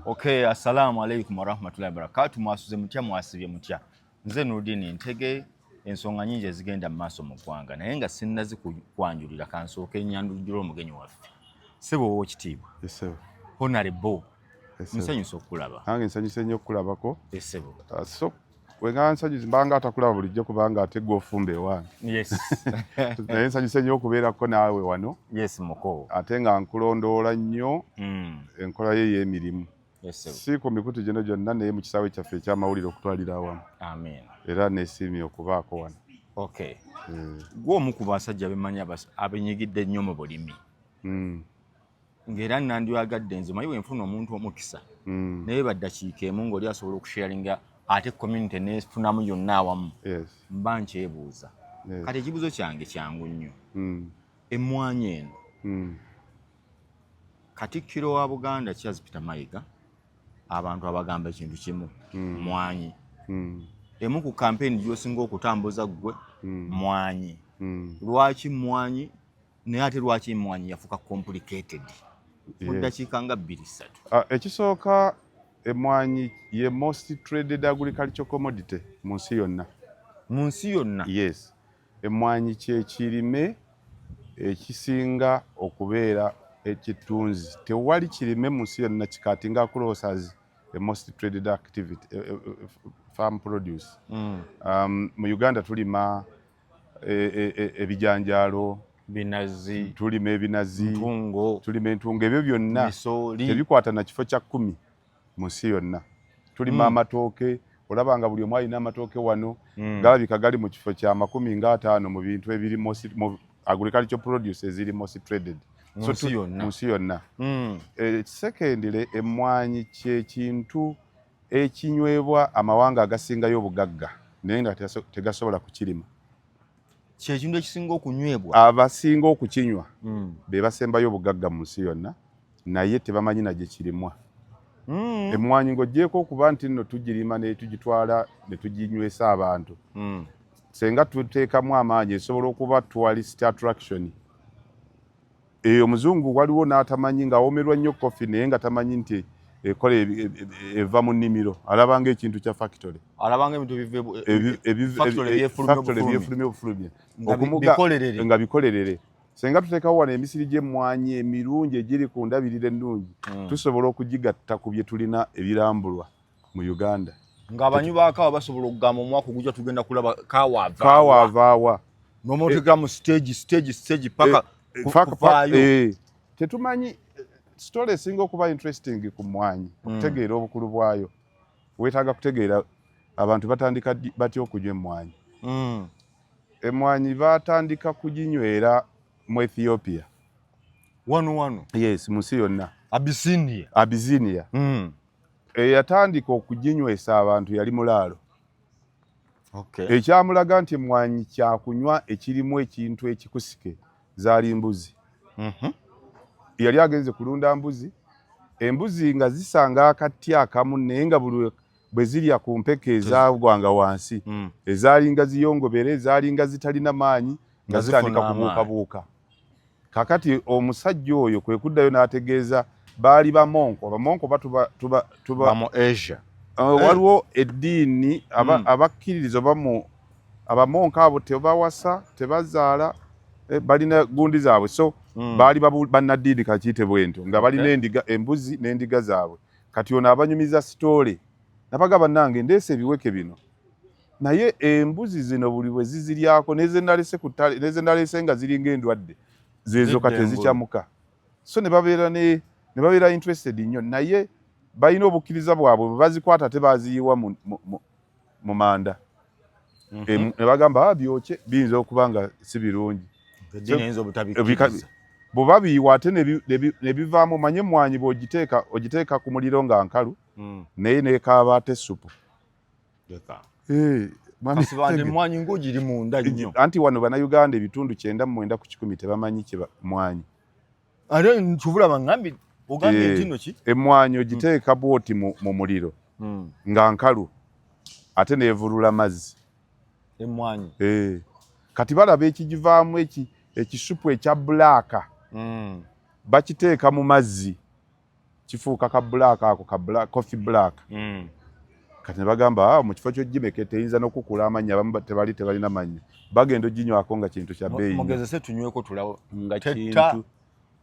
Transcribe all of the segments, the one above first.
Okay, assalamu alaikum warahmatullahi wabarakatu. Mwasuze mutya, mwasibye mutya? Nze Nurdin Ntege. Ensonga nyingi ezigenda mu maaso mu ggwanga, naye nga sinnazikwanjulira, kansooke nnyanjulire omugenyi waffe. Ssebo ow'ekitiibwa, Honorable, nsanyusa okukulaba. Nange nsanyuse nnyo okukulabako. Essebo. So wenga nsanyuse mbanga atakulaba bulijjo, kubanga ate gwe ofumba ewange. Naye nsanyuse nnyo okubeerako naawe wano. Yes, muko. Ate nga nkulondoola nnyo enkola ye ey'emirimu, si ku mikutu gino gyonna, naye mu kisaawe kyaffe ekyamawulire okutwalira awamu. Amin. Era nesiimye okubaako wano. Okay, gwe omu ku basajja bemanyi abenyigidde ennyo mu bulimi, ng'era nandyagadde nze manyi bwenfuna omuntu omukisa, naye baddakiika emu ng'oli asobola okusharinga, ate community nefunamu yonna awamu, mba nkyebuuza. Kati ekibuuzo kyange kyangu nnyo. Emmwanyi eno, Katikkiro wa Buganda Charles Peter Mayiga, abantu abagamba ekintu kimu, mwanyi. Emu ku kampeyini gy'osinga okutambuza ggwe, mwanyi. Lwaki mwanyi? Naye ate lwaki emwanyi yafuuka complicated? Mu ddakiika nga 2, 3. Ah, ekisooka, emwanyi ye most traded agricultural commodity mu nsi yonna. Mu nsi yonna? Yes, emwanyi kyekirime ekisinga okubeera ekitunzi. Tewali kirime mu nsi yonna kicuttinga across as the most traded activity, farm produce. Mu Uganda tulima ebijanjaalo, binazi, tulima ebinazi, ntungo, tulima entungo. Ebyo byonna misooli, tebikwata na kifo kya 10 mu nsi yonna. Tulima amatooke, olaba nga buli omu alina amatooke wano, galabika gali mu kifo kya 50 mu bintu ebiri mu agriculture produce eziri most traded. Mu nsi yonna. Mu nsi yonna. Secondly, emmwanyi kyekintu ekinywebwa amawanga agasingayo obugagga, naye nga tegasobola kukirima. Kyekintu ekisinga okunywebwa. Abasinga okukinywa be basembayo obugagga mu nsi yonna, naye tebamanyi na gye kirimwa. Emmwanyi, ng'oggyeko okuba nti nno tugirima ne tugitwala ne tuginywesa abantu, senga tuteekamu amaanyi, esobola okuba tourist attraction. Eyo omuzungu waliwo n'atamanyi, ng'awomerwa nnyo coffee, naye nga tamanyi nti ekola eva mu nnimiro, alabanga ekintu kya factory. Alabanga ebintu factory ebyefulumya obufulumya. Bikolerere. Nga bikolerere. Senga tuteekawo wano emisiri gy'emmwanyi emirungi egiri ku ndabirira ennungi, tusobola okugigatta ku bye tulina ebirambulwa mu Uganda. Ng'abanywi ba kaawa basobola okugamba, omwaka ogujja tugenda kulaba kaawa avaawa. Kaawa avaawa. N'omuteekera mu stage, stage, stage, paka kuvaayo. Tetumanyi story esinga okuba interesting ku mmwanyi. Okutegeera obukulu bwayo, weetaaga kutegeera abantu batandika batya okunywa emmwanyi. Emmwanyi batandika kuginywera mu Ethiopia. Wano wano? Yes, mu nsi yonna. Abyssinia. Abyssinia. Eyatandika okuginywesa abantu yali mulaalo. Ekyamulaga nti emmwanyi kyakunywa ekirimu ekintu ekikusike, zaali mbuzi. Yali agenze kulunda mbuzi, embuzi nga zisanga akati akamu, naye nga buli bwe zirya ku mpeke ezagwanga wansi, ezaalinga ziyongobere, ezaalinga zitalina maanyi, nga zitandika kubuukabuuka. Kakati omusajja oyo kwe kuddayo n'ategeeza baali bamonko. Abamonko batuba tuba tuba mu Asia. Waliwo eddiini abakkiririza oba mu abamonko abo tebawasa, tebazaala, balina gundi zaabwe, so baali bannaddiini, kakiyite bwentyo, nga balina endiga, embuzi n'endiga zaabwe. Kati ono abanyumiza story, nabagamba, "Nange ndeese ebiweke bino, naye embuzi zino buli bwe ziziryako, nezenalese ku ttale, nezenalese nga ziringa endwadde zezo, kati ezikyamuka." So ne babeera interested nnyo, naye balina obukkiriza bwabwe, bwe bazikwata ate baziyiwa mu manda. Ne bagamba, "Ah, byokye, biyinza okuba nga si birungi." Bwe babiyiwa ate ne bivaamu, manye emmwanyi bw'ogiteeka, ogiteeka ku muliro nga nkalu, naye nekaaba ate supu. Emwanyi ng'ogiri munda nnyo. Anti wano Bannayuganda ebitundu 99% tebamanyi kye mwanyi. Ate nkibula baŋŋambye, ogambye nti nno ki? Emmwanyi ogiteeka bwoti mu muliro nga nkalu, ate neevulula mazzi. Emmwanyi? Kati balaba ekigivaamu, ekisupu ekya black, bakiteeka mu mazzi. Kifuuka ka black ako, ka black, coffee black. Kati ne bagamba, "Ah, mu kifo ky'ogimeka teyinza n'okukula amannyo." Abamu tebalina mannyo, bagenda oginywako nga kintu kya bbeeyi nnyo. Mugezese tunyweko tulawo. Nga Tetta. kintu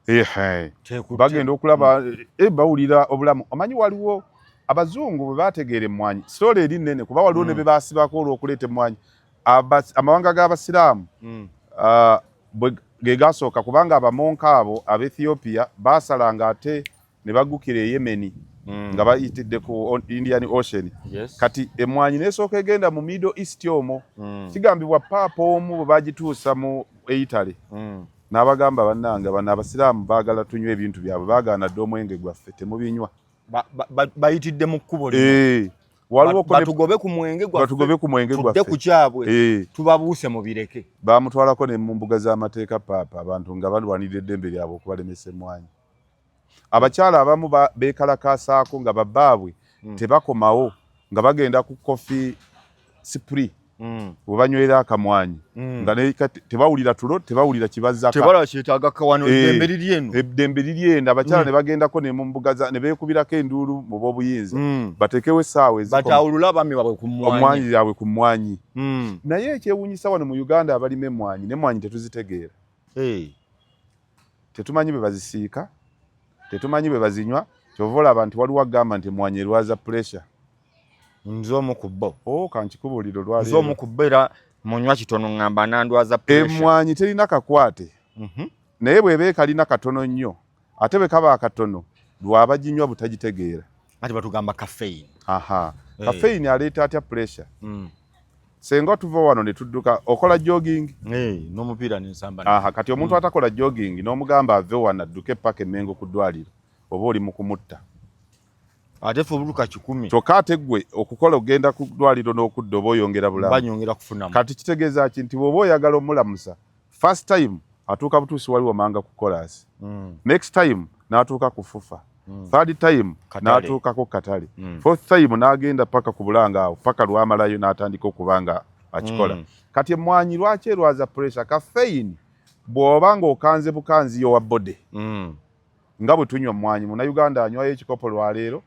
ehe. Tekutte. Bagenda okulaba bawulira obulamu. Omanyi waliwo abazungu bwe bategeera emmwanyi, story eri nnene, kuba waliwo ne be basibako olw'okuleeta emmwanyi. Amawanga g'abasiraamu bwe ge gasooka, kubanga abamonka abo ab'Ethiopia baasalanga ate ne baggukira e Yemeni nga bayitidde ku Indian Ocean. Kati emmwanyi n'esooka egenda mu Middle East omwo. Kigambibwa paapa omu bwe bagituusa mu Italy n'abagamba, "Bannange, bano abasiraamu baagala tunywa ebintu byabwe, baagaana dde omwenge gwaffe, temubinywa." Bayitidde mu kkubo lino. Waliwo Batugobe ku mwenge gwaffe. Batugobe ku mwenge Tudde gwaffe. ku kyabwe. Tubabuuse mu bireke. Bamutwalako ne mu mbuga z'amateeka paapa, abantu nga balwanirira eddembe lyabwe okubalemesa emmwanyi. Abakyala abamu beekalakaasaako nga babbaabwe tebakomawo, nga bagenda ku coffee spree bwe banywera akamwanyi, nga ne kati tebawulira tulo, tebawulira kibazaka. Tebalaba kyetaaga kawano. Eddembe liri eno. Eddembe liri eno. Abakyala ne bagendako ne mu mbuga ne beekubirako enduulu mu b'obuyinza bateekewo essaawa ezikoma Batawulule abaami baabwe ku mmwanyi. Omwanyi yaabwe ku mmwanyi. Naye ekyewuunyisa, wano mu Uganda abalima emmwanyi, n'emmwanyi tetuzitegeera. Tetumanyi bwe bazisiika, tetumanyi bwe bazinywa. Kyova olaba nti waliwo agamba nti emmwanyi erwaza pressure. Nze omu ku bo. O kankikubuulire. Nze olwaleero omu ku bo, era munywa kitono, ŋŋamba nandwaza pressure. Emmwanyi terina kakwate, naye bw'eba ekalina katono nnyo, ate bwe kaba akatono lwabaginywa butagitegeera. Ati batugamba caffeine. Aha. Caffeine aleeta atya pressure? Senga tuva wano ne tudduka, okola jogging? N'omupiira nensamba. Aha, kati omuntu atakola jogging n'omugamba ave wano adduke paka Emmengo ku ddwaliro, oba oli mu kumutta. Ate fe obuluka 100. Kyokka ate ggwe okukola ogenda ku ddwaliro n'okudda oba oyongera bulamu. Banyongera kufunamu. Kati kitegeeza ki? Nti bw'oba oyagala omulamusa, first time atuuka butuusi wali wamanga ku kolasi, next time n'atuuka ku FUFA, third time Katale. n'atuukako katale, fourth time n'agenda paka ku Bulanga awo, paka lwamalayo n'atandika okuba nga akikola. Kati emmwanyi lwaki erwaza pressure? Caffeine bw'oba ng'okanze bukanzi yowa body, nga bwe tunywa mmwanyi, Munnayuganda anywayo ekikopo lwaleero,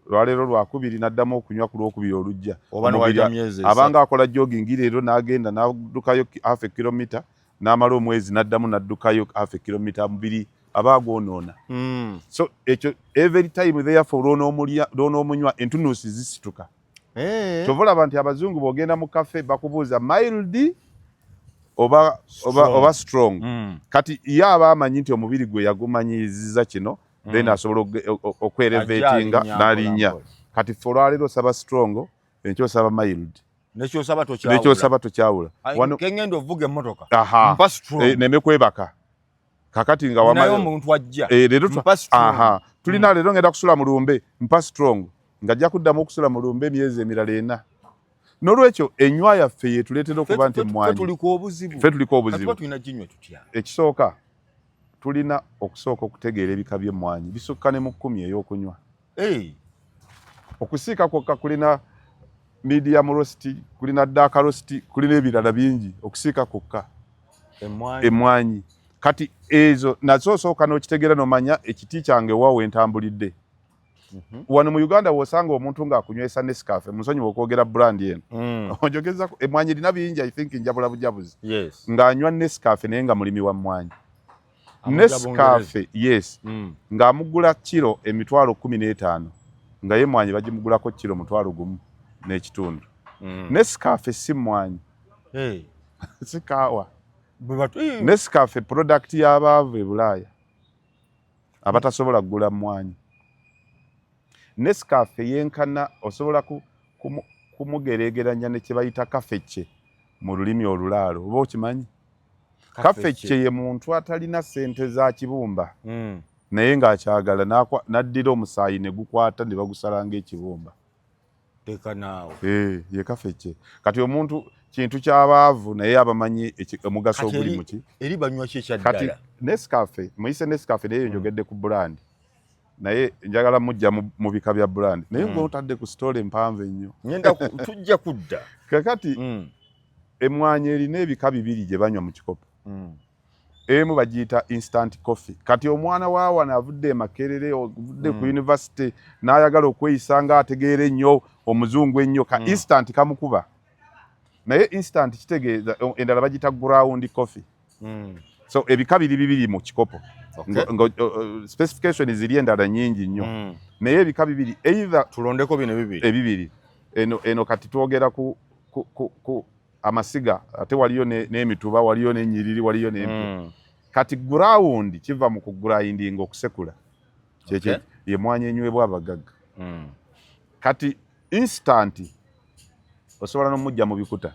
lwaleero lwakubiri n'addamu okunywa ku lwokubiri olujja. Oba Omubiri newayita myezi 3. Abanga akola jogging leero n'agenda n'addukayo half a kilomita, n'amala omwezi n'addamu n'addukayo half a kilomita, mubiri aba agwonoona. So ekyo every time therefore lw'onoomulya, lw'onoomunywa, entunuusi zisituka. Kyova olaba nti abazungu bw'ogenda mu cafe bakubuuza mild oba Strong. Oba strong. Kati ye aba amanyi nti omubiri gwe yagumanyiziza kino, then asobola okwerevetinga Ajja alinnya n'alinnya. mpola mpola. Kati ffe olwaleero osaba strong, enkya osaba mild. Nekyosaba tokyawula. Nekyosaba tokyawula. Wano Kengenda ovuga emmotoka, aha mpa strong. Neme kwebaka kakati nga naye omuntu ajja, leero mpa strong. Aha, tulina leero ngenda kusula mu lumbe, mpa strong, nga ajja kuddamu okusula mu lumbe emyezi emirala 4. N'olwekyo enywa yaffe yetuleetera okuba nti Ffe emmwanyi tuliko obuzibu. Ffe tuliko Kati obuzibu. tuba tulina ginywa tutya? Ekisooka, tulina okusooka okutegeera ebika by'emmwanyi. Bisukka ne mu 10 ey'okunywa. Okusiika kwokka kulina medium roast, kulina dark roast, kulina ebirala bingi, okusiika kwokka. Emmwanyi. Emmwanyi kati ezo nazo osooka n'okitegeera n'omanya ekiti kyange wa wentambulidde. Wano mu Uganda w'osanga omuntu ng'akunywesa Nescafe, musonyiwa okwogera brand eno, onjogeza emwanyi erina bingi, I think njabula bujabuzi, ng'anywa Nescafe naye nga mulimi wa mmwanyi. Amujja. Nescafe, yes. Ng'amugula kiro 150,000, nga ye mwanyi bagimugulako kiro 1,500. Nescafe si mmwanyi. Si kaawa. Bwe batu Nescafe product y'abaavu e Bulaaya abatasobola kugula mmwanyi. Nescafe yenkana, osobola kumugeregeranya ne kye bayita kafecce mu lulimi olulaalo, oba okimanyi? Kafecce ye muntu atalina ssente za kibumba, naye ng'akyagala, n'addira omusaayi ne gukwata ne bagusala ng'ekibumba. Leka naawe. Ye kafecce. Kati omuntu kintu ky'abaavu, naye abamanyi omugaso Kati oguli muki. Eri banywa ki Kati ekyaddala? Nescafe, muyise Nescafe, naye njogedde ku brand, naye njagala mujja mu bika bya brand, naye ng'otadde ku story empanvu ennyo. Ngenda tujja kudda. Kakati emwanyi erina ebika bibiri gye banywa mu kikopo. Emu bagiyita instant coffee. Kati omwana wa wano avudde e Makerere, ovudde ku university, n'ayagala okweyisa nga ategeera ennyo omuzungu ennyo, ka instant kamukuba. Naye instant kitegeeza endala bagiyita ground coffee. So ebika biri bibiri mu kikopo. Nga specification ziri endala nyingi nnyo, naye ebika bibiri, either Tulondeko bino bibiri. Ebibiri. Eno kati twogera ku amasiga, ate waliyo n'emituba, waliyo n'ennyiriri, waliyo n'empya. Kati ground kiva mu kugrinding, okusekula. Kyekyo ye mwanyi enywebwa abagagga. Kati instant osobola n'omujja mu bikuta.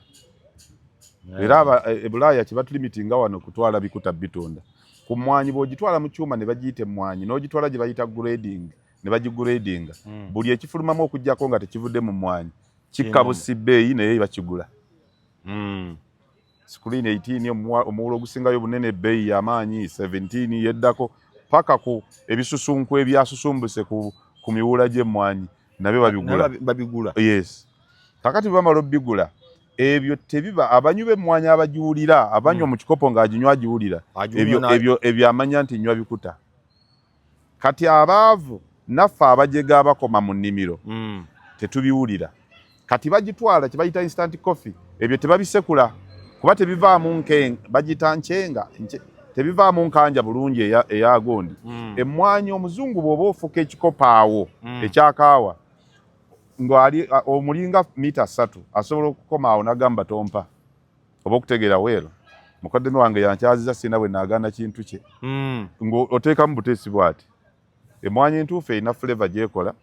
Era e Bulaaya kyebatulimitinga wano kutwala bikuta bitunda ku mmwanyi. Bw'ogitwala mu kyuma ne bagiyita emmwanyi, n'ogitwala gye bayita grading ne bagigradinga, buli ekifulumamu okuggyako nga tekivudde mu mmwanyi kikka busi bbeeyi, naye bakigula. Screen 18, omuwulo ogusingayo bunene, ebbeeyi y'amaanyi. 17 yeddako, paka ku ebisusunku ebyasusumbuse ku miwuula gy'emmwanyi nabyo babigula. Naye babigula. Yes. Kakati bwe bamala obbigula, ebyo tebiba abanywi b'emmwanyi abagiwulira, abanywa mu kikopo ng'aginywa agiwulira. Aginywa. Ebyo ebyo amanya nti nywa bikuta. Kati abaavu naffe abajega abakoma mu nnimiro tetubiwulira. Kati bagitwala kye bayita instant coffee, ebyo tebabisekula kuba tebivaamu bagiyita nkyenga, tebivaamu nkanja bulungi eya gondi. Emmwanyi omuzungu bw'oba ofuka ekikopo awo ekyakaawa ng'ali omulinga mita 3, asobola okukoma awo n'agamba tompa oba okutegeera. Weero mukaddemi wange yankyaziza, sina bwe naagaana kintu kye. Ng'oteekamu buteesi bw'ati. Emmwanyi entuufu erina flavour gy'ekola,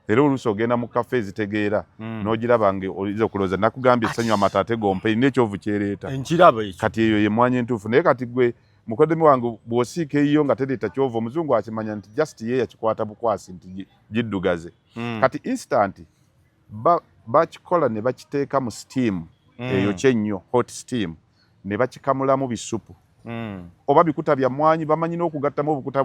era oluusi ogenda mu kafe ezitegeera n'ogiraba nga oyinza okulowooza nakugambye essanyu amata ate gompa, erina ekyovu kyereeta. Nkiraba ekyo. Kati eyo yemmwanyi entuufu. Naye kati gwe mukoddomi wange bw'osiika eyiyo nga tereeta kyovu, omuzungu akimanya nti just ye yakikwata bukwasi nti giddugaze. Kati instant bakikola ne bakiteeka mu steam eyokya ennyo, hot steam, ne bakikamulamu bisupu oba bikuta bya mmwanyi. Bamanyi n'okugattamu obukuta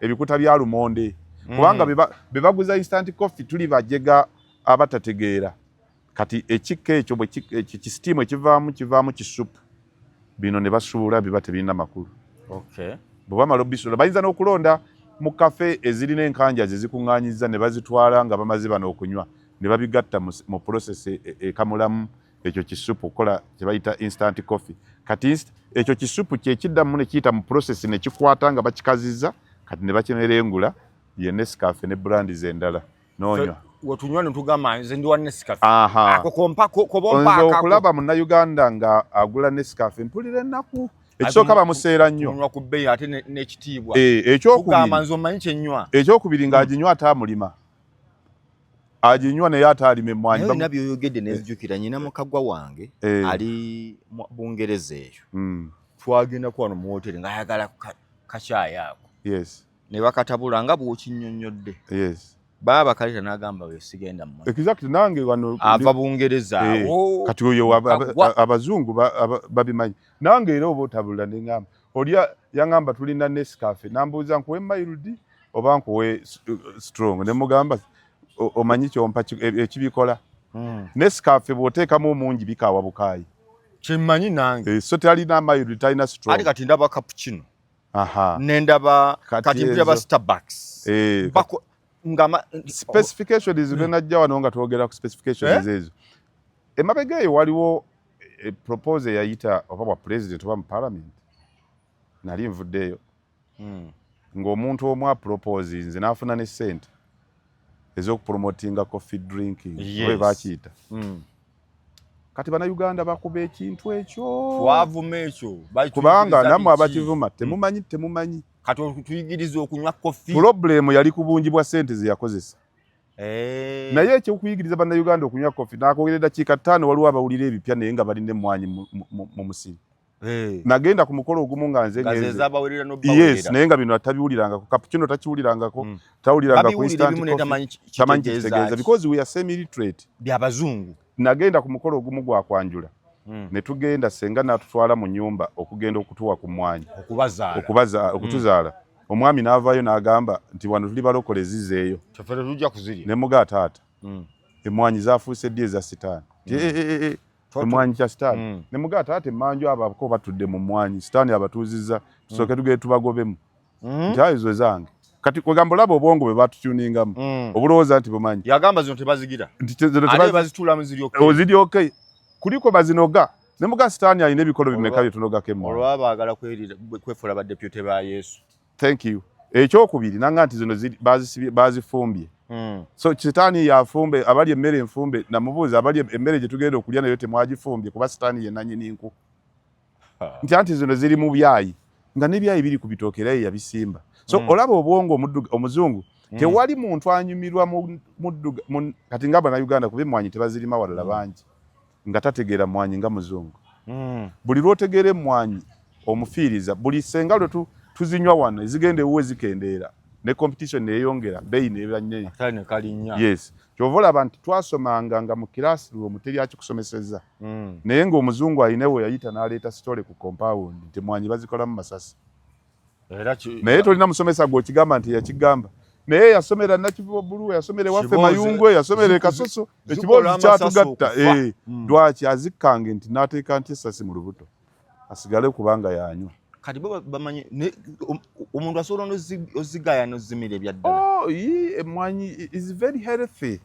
ebikuta bya lumonde, kubanga be baguza instant coffee tuli bajega abatategeera. Kati ekikka ekyo bwe ki steam ekivaamu kivaamu kisupu, bino ne basuula, biba tebirina makulu. Bwe bamala obisuula, bayinza n'okulonda mu kafe ezirina enkanja ze zikuŋŋaanyiza ne bazitwala nga bamaze bano okunywa, ne babigatta mu process ekamulamu ekyo kisupu okukola kye bayita instant coffee. Kati ekyo kisupu kyekiddamu ne kiyita mu process ne kikwata nga bakikazizza, kati ne bakimerengula, ye Nescafe ne brands endala n'onywa. Wetunywa ne tugamba nze ndi wa Nescafe. Aha. Ako kompa koba Nze ompaakako. okulaba Munnayuganda nga agula Nescafe mpulira ennaku. Ekisooka bamuseera nnyo. Tunywa ku bbeeyi ate n'ekitiibwa. Ekyokubiri Tugamba nze omanyi kyenywa. Ekyokubiri ng'aginywa ate amulima, aginywa naye ate alima emmwanyi. Naye olina byoyogedde nenzijukira nyina mukagwa wange ali mu Bungereza eyo. Twagendako wano mu woteri ng'ayagala kacaayi ako. Ne bakatabula nga bw'okinnyonnyodde. Baba bakaleeta n'agamba oyo sigenda mmwe. Exactly, nange wano Ava Bungereza awo. Kati oyo Mukagwa. Abazungu babimanyi. Nange era oba otabula neŋŋamba oli yaŋŋamba tulina Nescafe, nambuuza nkuwe mild oba nkuwe strong, ne mugamba omanyi kyompa ekibikola. Nescafe bw'oteekamu omungi bikaawa bukaayi. Kyemmanyi nange. So talina mild, talina strong. Ate kati ndaba cappuccino. Aha. Nendaba Kati kati ndaba Starbucks. Bako ngama Specifications mm. Najja wano nga twogera ku specifications ezo. Emabega eyo waliwo proposal eyayita oba bwa president oba mu parliament, nali nvuddeeyo ng'omuntu omu apropose nze n'afuna ne ssente ez'okupromotinga coffee drinking oba bakiyita. Kati Bannayuganda bakuba ekintu ekyo. Twavuma ekyo. Kubanga nammwe abakivuma temumanyi, temumanyi. Kati tuyigiriza okunywa coffee. Problem yali ku bungi bwa ssente ze yakozesa. Naye ekyokuyigiriza Bannayuganda okunywa coffee, nakwogera eddakiika 5, waliwo abawulira ebipya naye nga balina emmwanyi mu musiri. Nagenda ku mukolo ogumu nga nze Nga ze ngenze. zabawerera Yes, n'obawerera. naye nga bino tabiwulirangako, cappuccino takiwulirangako, tawuliranga ku Babiwulira instant ebimu naye coffee. tamanyi Tamanyi kitegeeza kitegeeza ki. because we are semi literate. Byabazungu. Nagenda ku mukolo ogumu gwa kwanjula, ne tugenda, senga n'atutwala mu nnyumba okugenda okutuwa ku mmwanyi. Okubazaala. Okubaza, okutuzaala. Omwami n'avaayo n'agamba nti wano tuli balokole, zizeeyo. Ffe tetujja kuzirya. Ne mugaa taata, emmwanyi zafuuse ddi eza sitaani? Nti, "Eh, eh, eh, eh." Emwanyi kya sitaani. Ne mugaa taata, emmanju abo abako batudde mu mmwanyi, sitaani abatuuzizza, tusooke tugende tubagobemu. Nti ayo zo zange. Kati kwegamba olaba obwongo bwe batutuningamu, obulowooza nti bumanyi. Yagamba zino tebazigira. Nti zino ate bazituulamu ziri okay. Ziri okay, kuliko bazinoga. Ne muga sitaani alina ebikolo bimeka bye tunogako emmwanyi? Olwaba baagala kwefuula badepute ba Yesu. Thank you. Ekyokubiri nanga nti zino bazisibye, bazifumbye. So sitaani yafumbe abali emmere enfumbe. Namubuuza, abali emmere gye tugenda okulya nayo temwagifumbye? Kuba sitaani ye nannyini nku. Nti anti zino ziri mu byayi, nga n'ebyayi biri ku bitooke, era ye yabisimba. So olaba obwongo omuzungu. Tewali muntu anyumirwa kati nga Bannayuganda, kuba emmwanyi tebazirima walala bangi, nga tategeera mmwanyi nga muzungu. Buli lw'otegeera emmwanyi omufiiriza. Buli senga lwe tuzinywa wano, ezigenda ewuwe zikendeera, ne competition neyongera, bbeeyi neeba nnene. Akatale ne kalinnya. Yes, kyova olaba nti twasomanga nga mu classroom teri akikusomeseza, naye ng'omuzungu alina we yayita n'aleeta story ku compound nti mwanyi bazikolamu masasi. Era naye tolina musomesa gw'okigamba nti yakigamba, naye yasomera Nakivubo Bulu, yasomera ewaffe Kiboozi- Mayungu, yasomera e Kasoso. Zikola Ekiboozi amasasi kyatugatta. okufa. Eh, lwaki azikkange nti n'ateeka nti essasi mu lubuto asigale kubanga yanywa? Kati bo bamanyi omuntu asobola ozigaya n'ozimira ebyaddala. Oh, yi emwanyi is very healthy.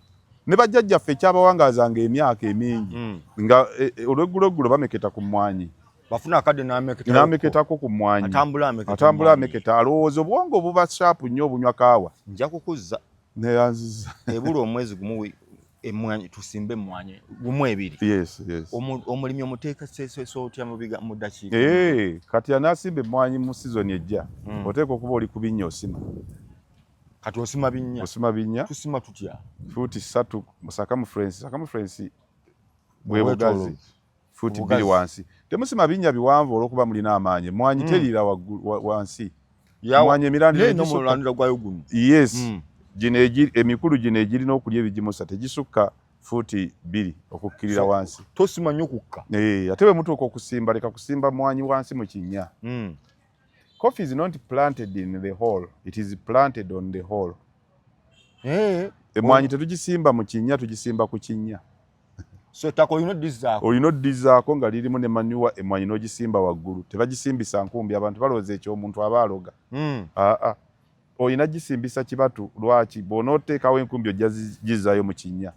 Ne bajjajjaffe ekyabawangaazanga emyaka emingi, nga olwegguloeggulo bameketa ku mmwanyi. Bafuna akadde n'ameketa. N'ameketako ku mmwanyi. Atambula ameketa. Atambula mmwanyi. Ameketa, alowooza obwongo buba sharp nnyo obunywa kaawa. Nja kukuzza. Neyanziza. Ebula omwezi gumu emwanyi tusimbe emwanyi, gumu ebiri. Yes. Omulimi omuteeka seso otya mu ddakiika? Eh, kati anaasimba emmwanyi mu season ejja, oteeka okuba oli ku binnya osima. Kati osima binnya? Osima binnya. Tusima tutya? Fuuti 3 mu circumference. Circumference bwe bugazi. Obwetooloovu. Fuuti Obugazi. 2 wansi. Temusima binnya biwanvu olw'okuba mulina amaanyi. Emmwanyi teriira waggulu wansi. Emmwanyi emirandira Naye egisukka n'omulandira gwayo guno. Yes. Gino emikulu gino egirina okulya ebigimusa tegisukka fuuti 2 okukkirira So, wansi. Tosima nnyo kukka. Eh, ate bwe mutuuka okusimba, leka kusimba mwanyi wansi mu kinnya. Coffee is not planted in the hole, it is planted on the hole. Emmwanyi tetugisimba mu kinnya, tugisimba ku kinnya. So ettaka olina oddizaako. Olina oddizaako nga lirimu ne manure, emmwanyi n'ogisimba waggulu. Tebagisimbisa nkumbi, abantu balowooza ekyo omuntu aba aloga. Aa, olina gisimbisa kibatu. Lwaki? Bw'onooteekawo enkumbi ojja gizaayo mu kinnya.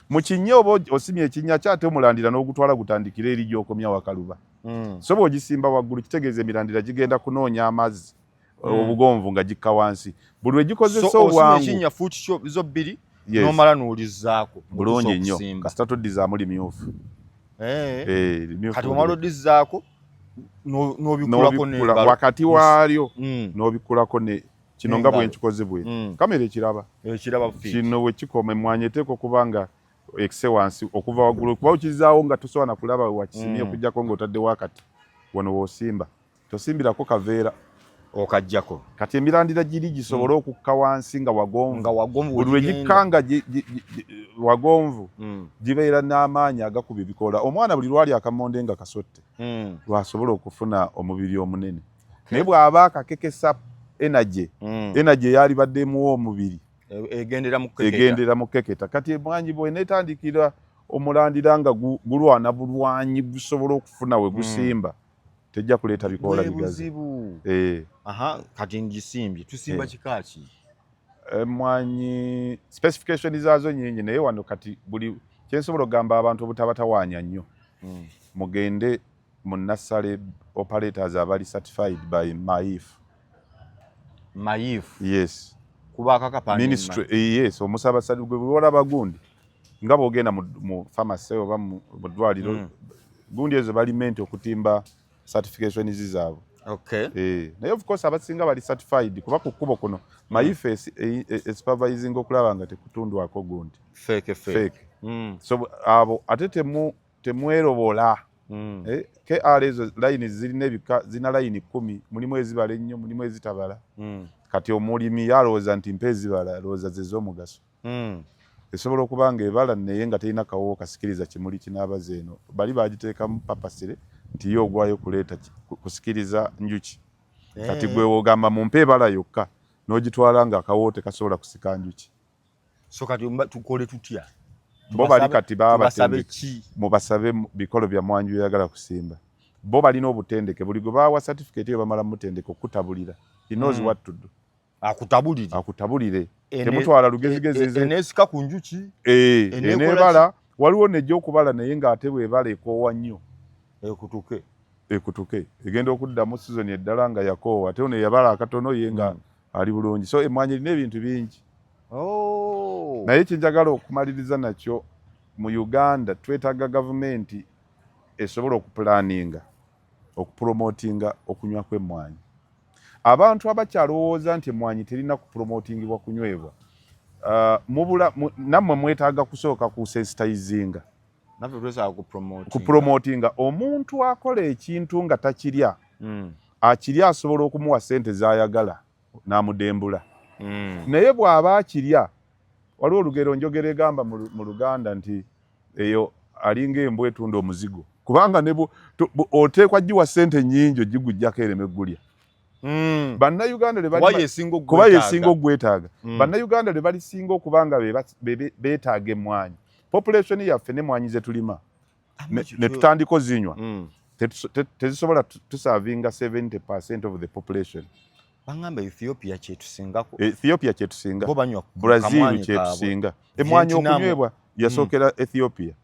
Mu kinnya oba osimye ekinnya kyo, ate omulandira n'ogutwala gutandikire eri gy'okomya wakaluba. So bw'ogisimba waggulu kitegeeza emirandira gigenda kunoonya amazzi, obugonvu nga gikka wansi. Buli lwe gikozesa So osima obwangu ekinnya fuuti zo 2, Yes. n'omala n'olizzaako. Bulungi nnyo. Okusimba. Kasita toddizaamu limyufu. Eh, limyufu. Kati omala odizzaako n'obikulako n'obikkula n'engalo. Wakati waalyo n'obikulako ne kino nga N'engalo. bwe nkikoze bwe. Kamera ekiraba. Ekiraba fit. Kino bwe kikoma, emmwanyi eteekwa okuba nga ekise wansi okuva waggulu, kuba okizaawo nga tosobola na kulaba wakisimye, okuggyako ng'otaddewo akati wano w'osimba. Tosimbirako kaveera. Okaggyako. Kati emirandira giri gisobole okukka wansi nga wagonvu. Nga wagonvu. Buli lwe wegigenda. Gikka nga wagonvu, gibeera n'amaanyi agakuba ebikoola. Omwana buli lwali akamonde nga kasotte, lwasobola okufuna omubiri omunene. Naye bw'aba akakekesa energy, energy eyalibadde emuwa omubiri Egendera mu kukeketa. Egendera mu keketa. Kati emwanyi bw'eneetandikira omulandira nga gulwana bulwanyi gusobola okufuna we gusimba, tejja kuleeta bikoola Bwe bigazi. buzibu. Eh. Aha, kati ngisimbye. Tusimba kika ki? Emwanyi specification zaazo nyingi, naye wano kati buli kyensobola okugamba abantu obutabatawaanya nnyo, mugende mu nursery operators abali certified by MAIF. MAIF? Yes. Kubaako akapande? Ministry, yes. Omusaba gwe olaba gundi nga bw'ogenda mu pharmacy oba mu ddwaliro, gundi ezo bali meant okutimba certifications zaabwe. Eh, naye of course abasinga bali certified, kuba ku kkubo kuno MAIF esupervising okulaba nga tekutundwako gundi Fake, fake. Fake. So abo ate temwerobola. Eh, KR ezo layini zirina ebika, zirina layini 10, mulimu ezibala ennyo, mulimu ezitabala. Kati omulimi yalowooza nti mpa ezibala, alowooza ze z'omugaso. Esobola okuba nga ebala naye nga terina kawoowo kasikiriza kimuli kinaabaza. Eno bali bagiteekamu papasire nti ye ogwayo kuleeta kusikiriza njuki. Kati gwe wogamba mumpe ebala yokka, n'ogitwala nga akawoowo tekasobola kusika njuki. So kati tukole tutya? Bo bali kati Tubasabe babatendeke. ki? Mubasabe bikolo bya mwanyi byeyagala kusimba. Bo balina obutendeke. Buli gwe bawa certificate eyo bamala mutendeka okutabulira. He knows what to do. Akutabulire. Akutabulire. Temutwala lugezigezi nze. Eneesika ku njuki. Eneekola. Eneebala. Waliwo nejja okubala, naye ng'ate bwebala ekoowa nnyo. Ekutuke. Ekutuke, egenda okuddamu season eddala nga yakoowa, ate ono eyabala akatono ye nga ali bulungi. So emwanyi erina ebintu bingi. Naye kyenjagala okumaliriza nakyo, mu Uganda twetaaga gavumenti esobola okupulaninga okupromotinga okunywa kw'emmwanyi. Abantu abakyalowooza nti emmwanyi terina kupromotingibwa kunywebwa, mubula nammwe mwetaaga kusooka kusensitizinga. Naffe twesaba kupromotinga. Kupromotinga. Omuntu akola ekintu nga takirya, akirya asobola okumuwa sente z'ayagala n'amudembula. Naye bw'aba akirya, waliwo olugero, njogera egamba mu Luganda nti eyo alinga embwa etunda omuzigo, kubanga ne oteekwa giwa sente nnyingi ogigujjako ereme gulya. Bannayuganda lwe Kuba yesinga. Kuba yesinga ogwetaaga. Bannayuganda lwe balisinga okuba nga beetaaga emmwanyi, population yaffe n'emmwanyi ze tulima ne tutandika ozinywa, tezisobola tuservinga 70% of the population. Bangamba Ethiopia kyetusingako. Ethiopia kyetusinga. Bo banywa Brazil kamwanyi kaabwe. Kyetusinga. Emwanyi Vietnam. okunywebwa yasookera Ethiopia.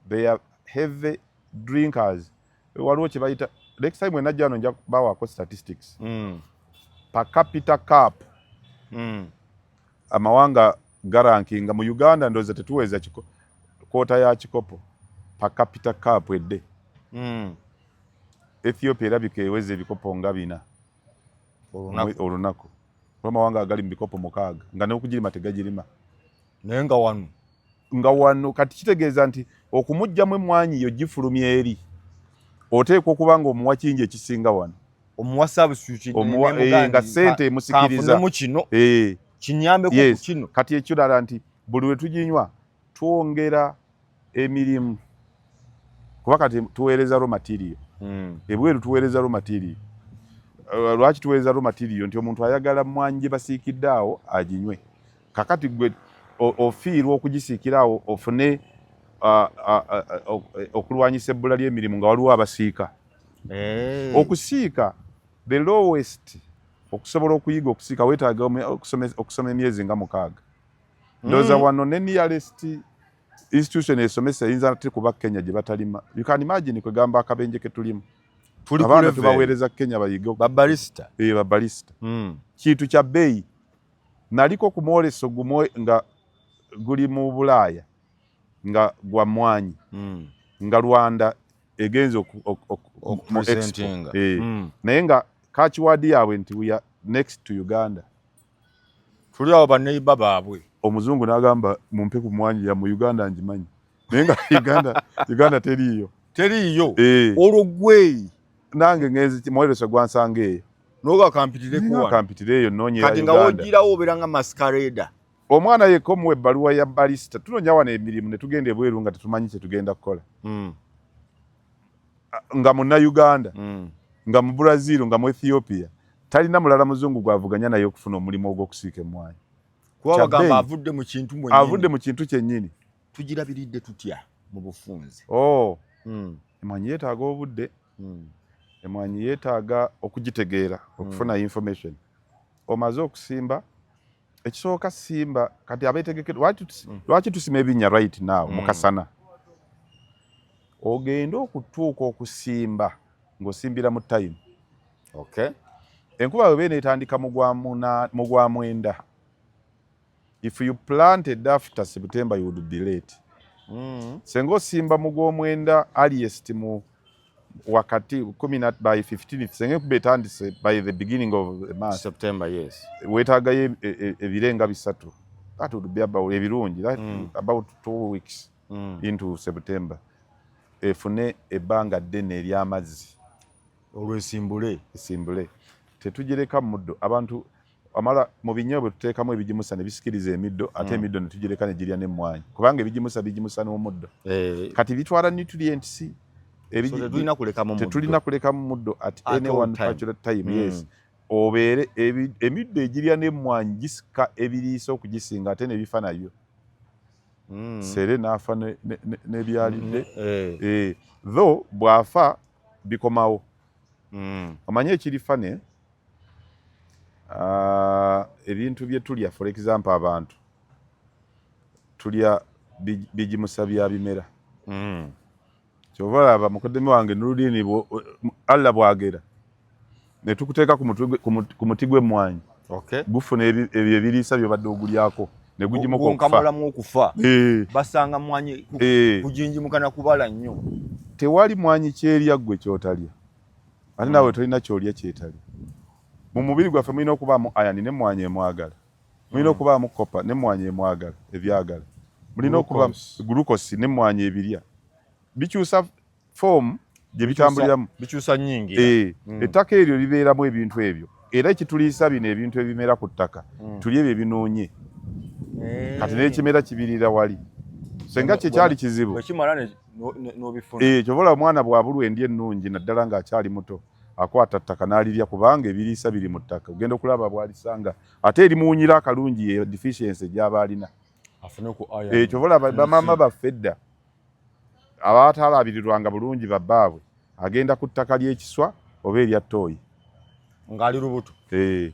They are heavy drinkers. Waliwo kye bayita, next time wenajja wano nja bawaako statistics, per capita cup. Amawanga garankinga. Mu Uganda ndowooza tetuweza quarter ya kikopo per capita cup edde. Ethiopia erabika eweza ebikopo nga 4 olunaku. Olunaku. Amawanga agali mu bikopo 6 nga n'okugirima tegagirima. Naye nga wano Nga wano kati kitegeeza nti okumuggyamu emmwanyi yo gifulumya eri, oteekwa okuba nga omuwa kingi ekisinga wano. Omuwa substitute. Omuwa, nga ssente emusikiriza. Kanfunemu kino kinyambeko ku kino. Kati ekirala nti buli lwe tuginywa twongera emirimu, kuba kati tuweereza raw material ebweru. Tuweereza raw material. Lwaki tuweereza raw material? Nti omuntu ayagala mwanyi gye basiikidde awo aginywe. Kakati gwe ofiirwa okugisiikira awo ofune okulwanyisa ebbula ly'emirimu nga waliwo abasiika. Okusiika, the lowest, okusobola okuyiga okusiika weetaaga okusoma emyezi nga 6, ndowooza. Wano ne nearest institution esomesa eyinza ate kuba Kenya gye batalima. You can imagine, kwegamba akabenje ke tulimu. Tuli ku Abaana level. tubaweereza Kenya bayige. Babarista. Babarista. Kintu kya bbeeyi. Naliko ku mwoleso gumu nga guli mu Bulaaya nga gwa mwanyi, nga Rwanda egenze mu expo. Okupresentinga. Naye nga catchword yaabwe nti "We are next to Uganda." Tuli awo baneiba baabwe. Omuzungu n'agamba, "Mumpe ku mwanyi ya mu Uganda ngimanyi," naye nga Uganda teriiyo. Teriiyo. Eh. Olwo gwe Nange ngenzi, mwoleso gwansanga eyo. Noga kampitireko wano. Kampitire eyo noonyera Kati nga Uganda. wogirawo obeera nga masquerader. Omwana yekka omuwa ebbaluwa ya barista. Tunoonya wano emirimu ne tugenda ebweru nga tetumanyi kye tugenda kukola, nga Munnayuganda, nga mu Brazil, nga mu Ethiopia talina mulala muzungu gwavuganya naye okufuna omulimu ogw'okusiika emmwanyi. Kuba Kya bagamba bbeeyi. avudde mu kintu mwennyini. Avudde mu kintu kyennyini. Tugirabiridde tutya mu bufunze? Oh, emwanyi yeetaaga obudde. Emwanyi yeetaaga okugitegeera, okufuna information. Omaze okusimba, ekisooka simba kati abeetegeke. Lwaki tusima ebinnya right now mu kasana? Ogende okutuuka okusimba ng'osimbira mu time. Enkuba bwe neetandika mu gwa 9, if you planted after September, you would be late. Senga osimba mu gw'omwenda, earliest mu wakati kumi na by 15th, senga enkuba etandise by the beginning of the month, September, yes. Weetaagayo ebire nga 3. That would be about ebirungi that, about 2 weeks into September, efune ebbanga ddene ery'amazzi. Olwesimbule. Esimbule. Tetugireka muddo. Abantu amala mu binyo bwe tuteekamu ebigimusa ne bisikiriza emiddo, ate emiddo ne tugireka ne girya n'emmwanyi, kubanga ebigimusa bigimusa n'omuddo. Kati bitwala nutrients. So tetulina kulekamu muddo. Tetulina kulekamu muddo at At any all one time. particular time. Yes, obeere emiddo egirya n'emmwanyi gisika ebiriisa okugisinga, ate ne bifa nabyo. Sere n'afa n'ebyalidde. Eh, though bw'afa bikomawo. Omanye ekiri fane, ebintu bye tulya, for example abantu tulya bigimusa bya bimera. Kyova olaba mukoddomi wange Nurudini, Allah bwagera ne tukuteeka ku muti gw'emmwanyi, gufuna ebyo ebiriisa byobadde ogulyako ne gugimuka okufa. Gunkamulamu okufa. Eh, basanga mwanyi kujinjimuka na kubala nnyo. Tewali mwanyi kyerya ggwe kyotalya, ate naawe tolina kyolya kyetalya. Mu mubiri gwaffe mulina okubaamu iron, n'emmwanyi emwagala. Mulina okubaamu copper, n'emmwanyi emwagala ebyagala. Mulina okuba Glucose. Glucose, n'emmwanyi ebirya. Bikyusa form gye bitambuliramu. Bikyusa nyingira. Eh, ettaka eryo libeeramu ebintu ebyo, era ekituliisa bino ebintu ebimera ku ttaka, tulye ebyo ebinuunye. Kati n'ekimera kibirira wali senga kyekyali kizibu. Bwekimala n'obifuna. Eh, kyova olaba omwana bw'abulwa endya ennungi, naddala ng'akyali muto, akwata ttaka n'alirya, kubanga ebiriisa biri mu ttaka. Ogenda okulaba bw'alisanga ate erimuwunyira akalungi, ye deficiency gy'aba alina. Afune ku iron. Eh, kyova olaba bamaama baffe edda abatalabirirwanga bulungi babbaabwe, agenda ku ttaka ly'ekiswa oba erya ttooyi. Ng'ali lubuto. Eh.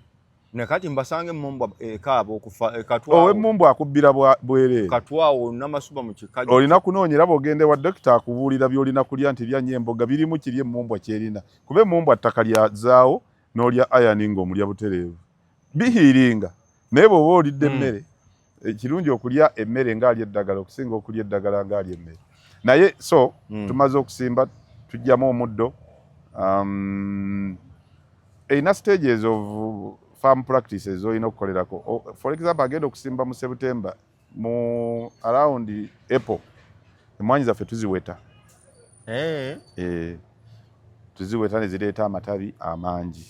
Nakati mbasanga emmumbwa ekaaba okufa ekatwawo. Ow'emmumbwa akubbira bwereere. Katwawo namasuba mu kikajjo. Olina kunoonyera bw'ogenda ewa dokita, akubuulira by'olina kulya nti lyannyo emboga birimu kiri emmumbwa kyerina, kuba emmumbwa ttaka lyazaawo n'olya iron ng'omulya butereevu bihiiringa. Naye bw'oba olidde emmere, kirungi okulya emmere ng'alya eddagala okusinga okulya eddagala ng'alya emmere. Naye so tumaze okusimba, tujjamu omuddo. Erina stages of farm practices z'olina okukolerako. For example, agenda okusimba mu September, mu around April, emmwanyi zaffe tuziweta. Eh, tuziweta ne zireeta amatabi amangi.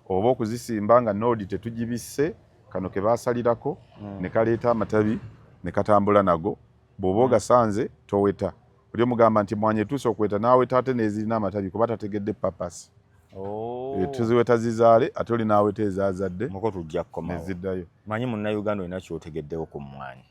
Oba okuzisimba nga node tetugibisse, kano ke basalirako ne kaleeta amatabi ne katambula nago. Bw'oba ogasanze toweta. Oli omugamba nti mwanyi etuuse okuweta, n'aweta ate n'ezirina amatabi, kuba tategedde purpose. Oh. Eh, tuziweta zizaale, ate oli n'aweta ezaazadde Muko tujja kukomawo. Neziddayo. Manyi munnayuganda olina kyotegeddewo ku mmwanyi.